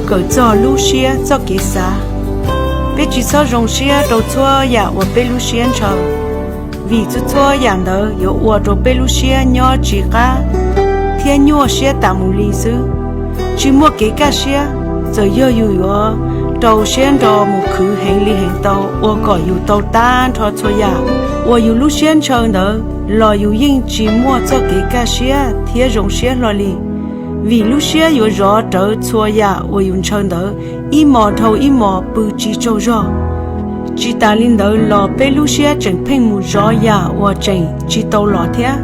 Kawm txog lub siab txoj kev xav. Peb tsis txhob zoo siab rau txhua yam uas peb lub siab ntshaw, vim txhua txhua yam ntawd yuav ua rau peb lub siab nyob tsis qab thiab nyuaj siab tas mus li xwb. Tsis muaj kev kaj siab, txawm yog yus yuav rau siab nro mus khwv heev li heev tau ua kom yus tau tag nrho txhua yam uas yus lub siab ntshaw ntawd los yus yeej tsis muaj txoj kev kaj siab thiab zoo siab hlo li, vim lub siab yuav zov rawv txhua yam uas yus ntshaw ntawd ib hmos dhau ib hmos pw tsis tsaug zog. Tsis tas li ntawd los peb lub siab tseem pheej mus zov yam uas tseem tsis tau los thiab.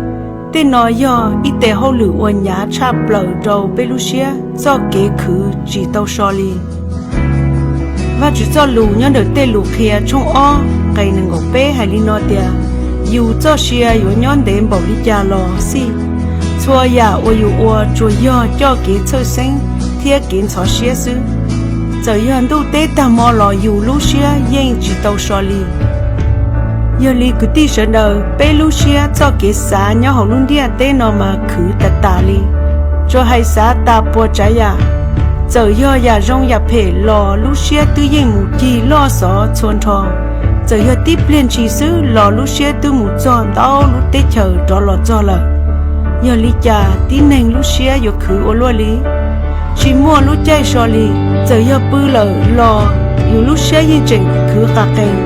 Tej no yog ib tes hauj lwm uas hnyav tshaj plaws rau peb lub siab txoj kev khwv tsis tau so li. Vajtswv txoj lus nyob ntawm Tej Lus Qhia tshooj ob nqe nees nkaum peb hais li no tias, yus txoj sia yuav nyob ntev npaum li cas los xij, txhua yam uas yus ua tsuas yog coj kev txhawj xeeb thiab kev ntxhov siab xwb. Txawm yog ntuj teb tag hmo los yus lub siab yeej tsis tau so li. Yog li kwv tij sawv daws, peb lub siab txoj kev xav nyob hauv lub ntiaj teb no mas khwv tas tas li. Tsuas hais xav tas puas tsav yam, txawm yog yam zoo yam phem los lub siab twb yeej mus cig loj xov txhua nrho. Txawm yog tib pliag ntshis xwb los lub siab twb mus txog ntau lub teb chaws rov los txog lawm. Yog li cas tib neeg lub siab yuav khwv ua luaj li? Tsis muaj lub caij so li. Txawm yog pw lawm los yus lub siab yeej tseem khwv qas qees,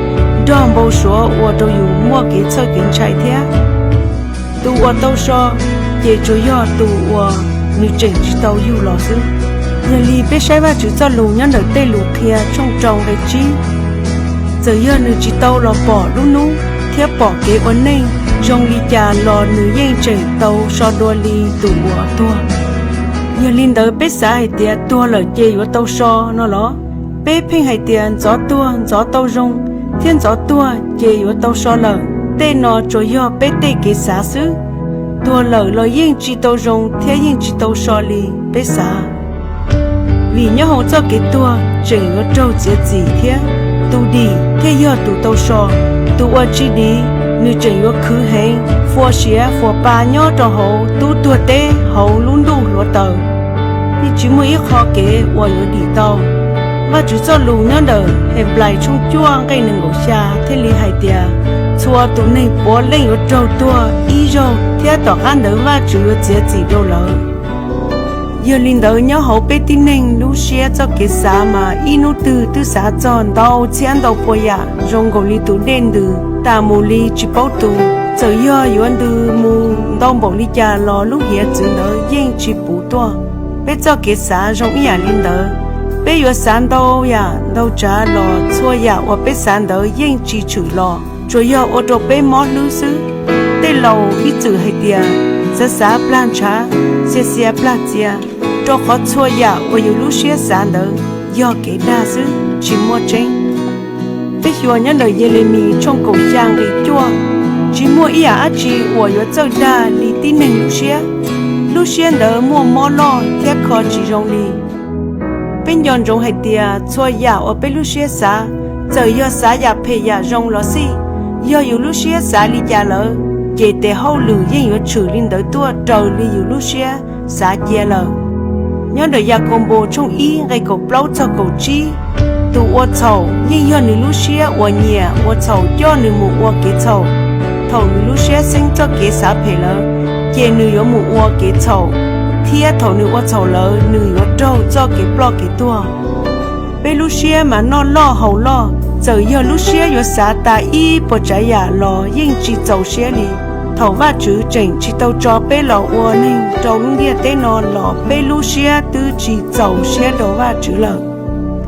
nrog npau suav ua rau yus muaj kev txhawj kev ntshai thiab. Tus uas tau so ces tsuas yog tus uas nws tseem tsis tau yug los xwb. Yog li peb saib Vajtswv txoj lus nyob ntawm Tej Lus Qhia tshooj rau nqe tsib, txawm yog nws tsis tau los pom lub hnub thiab pom kev ua neej zoo li cas los nws yeej tseem tau so dua li tus uas tuag. Yog li ntawd peb xav hais tias tuag lawm ces yuav tau so no los? Peb pheej hais tias ntxov tuag ntxov tau zoo, thiab ntxov tuag ces yuav tau so lawm. Tej no tsuas yog peb tej kev xav xwb. Tuag lawm los yeej tsis tau zoo thiab yeej tsis tau so li peb xav. Vim nyob hauv txoj kev tuag tseem yuav raug txiav txim thiab, tus dim thiaj yog tus tau so. Tus uas tsis dim, nws tseem yuav khwv heev, fuas siav fuas pa nyob rau hauv tub tuag teb hauv lub ntuj hluav taws, yeej tsis muaj ib qho kev uas yuav dim tau. Vajtswv txoj lus nyob ntawm Henplais tshooj cuaj nqe nees nkaum xya thiaj li hais tias, txhua tus neeg puav leej yuav raug tuag ib zaug thiab tom qab ntawd Vajtswv yuav txiav txim rau lawv. Yog li ntawd nyob hauv peb tib neeg lub siab txoj kev xav mas ib hnub twg twb xav txog ntau txhiab ntau pua yam zoo nkaus li tus dej ntws tas mus li tsis paub tu. Txawm yog yuav ntws mus ntau npaum li cas los lub hiav txwv ntawd yeej tsis puv tuaj. Peb txoj kev xav zoo ib yam li ntawd. Peb yuav xav ntau yam ntau tsav los txhua yam uas peb xav ntawd yeej tsis tshwm los, tsuas yog ua rau peb mob hlwb xwb. Tej laus ib txwm hais tias, xav xav plag ntshav, xia xia plag txia, rau qhov txhua yam uas yus lub siab xav ntawd yog kev dag xwb tsis muaj tseeb. Peb xyuas nyob ntawm Yelemis tshooj kaum xya nqe cuaj, tsis muaj ib yam dab tsi uas yuav txawj dag li tib neeg lub siab. Lub siab ntawd muaj mob loj thiab kho tsis zoo li. Peb nco ntsoov hais tias txhua yam uas peb lub siab xav, txawm yog xav yam phem yam zoo los xij, yog yus lub siab xav li cas lawm, ces tes hauj lwm yeej yuav tshwm li ntawd tuaj raws li yus lub siab xav cia lawm. Nyob ntawm Yakaunpaus tshooj ib nqe kaum plaub txog kaum tsib, tus ua txhaum yeej yog nws lub siab uas nyiam ua txhaum coj nws mus ua kev txhaum. Thaum nws lub siab xeeb txoj kev xav phem lawm, ces nws yuav mus ua kev txhaum, thiab thaum nws ua txhaum lawm nws yuav raug txoj kev ploj kev tuag. Peb lub siab mas noj loj haus loj, txawm yog lub siab yuav xav tas ib puas tsav yam los yeej tsis txaus siab li. Thaum Vajtswv tseem tsis tau tso peb los ua neeg rau lub ntiaj teb no los peb lub siab twb tsis txaus siab rau Vajtswv lawm.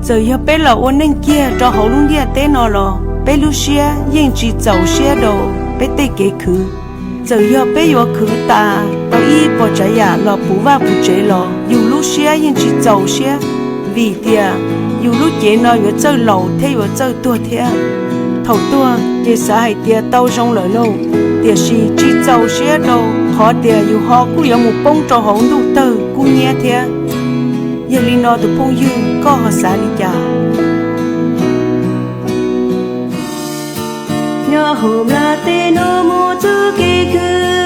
Txawm yog peb los ua neej kiag rau hauv lub ntiaj teb no los peb lub siab yeej tsis txaus siab rau peb tej kev khwv. Txawm yog peb yuav khwv tas tau ib puas tsav yam los puv vaj puv tsev los yus lub siab yeej tsis txaus siab, vim tias yus lub cev no yuav txawj laus thiab yuav txawj tuag thiab. Thaum tuag ces xav hais tias tau zoo lawm lauj, tiam sis tsis txaus siab rau qhov tias yus ho kuj yuav mus poob rau hauv ntuj tawg kub hnyiab thiab. Yog li no tus phooj ywg, koj ho xav li cas? Nyob hauv nplaj teb no muaj txoj kev khwv,